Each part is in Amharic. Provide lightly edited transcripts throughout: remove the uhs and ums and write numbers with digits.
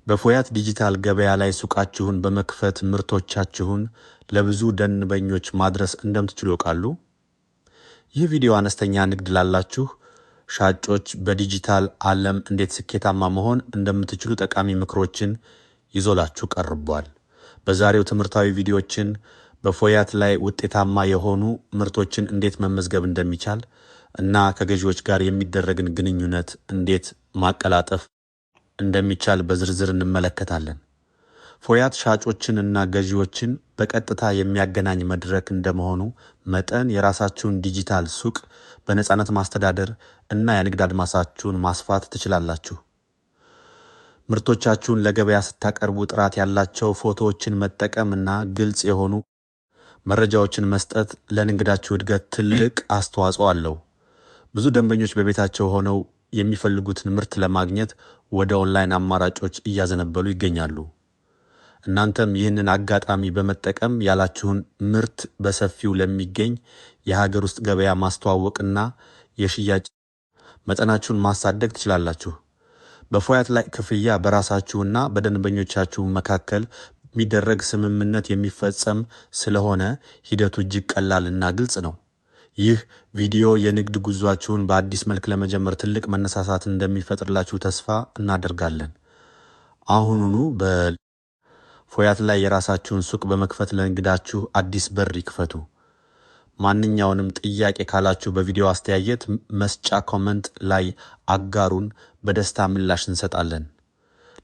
በፎያት ዲጂታል ገበያ ላይ ሱቃችሁን በመክፈት ምርቶቻችሁን ለብዙ ደንበኞች ማድረስ እንደምትችሉ ያውቃሉ? ይህ ቪዲዮ አነስተኛ ንግድ ላላችሁ ሻጮች በዲጂታል ዓለም እንዴት ስኬታማ መሆን እንደምትችሉ ጠቃሚ ምክሮችን ይዞላችሁ ቀርቧል። በዛሬው ትምህርታዊ ቪዲዮችን በፎያት ላይ ውጤታማ የሆኑ ምርቶችን እንዴት መመዝገብ እንደሚቻል እና ከገዢዎች ጋር የሚደረግን ግንኙነት እንዴት ማቀላጠፍ እንደሚቻል በዝርዝር እንመለከታለን። ፎያት ሻጮችን እና ገዢዎችን በቀጥታ የሚያገናኝ መድረክ እንደመሆኑ መጠን የራሳችሁን ዲጂታል ሱቅ በነፃነት ማስተዳደር እና የንግድ አድማሳችሁን ማስፋት ትችላላችሁ። ምርቶቻችሁን ለገበያ ስታቀርቡ ጥራት ያላቸው ፎቶዎችን መጠቀም እና ግልጽ የሆኑ መረጃዎችን መስጠት ለንግዳችሁ እድገት ትልቅ አስተዋጽኦ አለው። ብዙ ደንበኞች በቤታቸው ሆነው የሚፈልጉትን ምርት ለማግኘት ወደ ኦንላይን አማራጮች እያዘነበሉ ይገኛሉ። እናንተም ይህንን አጋጣሚ በመጠቀም ያላችሁን ምርት በሰፊው ለሚገኝ የሀገር ውስጥ ገበያ ማስተዋወቅና የሽያጭ መጠናችሁን ማሳደግ ትችላላችሁ። በፎያት ላይ ክፍያ በራሳችሁና በደንበኞቻችሁ መካከል የሚደረግ ስምምነት የሚፈጸም ስለሆነ ሂደቱ እጅግ ቀላልና ግልጽ ነው። ይህ ቪዲዮ የንግድ ጉዟችሁን በአዲስ መልክ ለመጀመር ትልቅ መነሳሳት እንደሚፈጥርላችሁ ተስፋ እናደርጋለን። አሁኑኑ በፎያት ላይ የራሳችሁን ሱቅ በመክፈት ለንግዳችሁ አዲስ በር ይክፈቱ። ማንኛውንም ጥያቄ ካላችሁ በቪዲዮ አስተያየት መስጫ comment ላይ አጋሩን፣ በደስታ ምላሽ እንሰጣለን።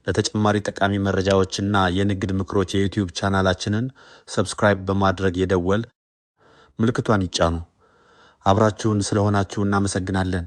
ለተጨማሪ ጠቃሚ መረጃዎችና የንግድ ምክሮች የዩቲዩብ ቻናላችንን subscribe በማድረግ የደወል ምልክቷን ይጫኑ። አብራችሁን ስለሆናችሁ እናመሰግናለን።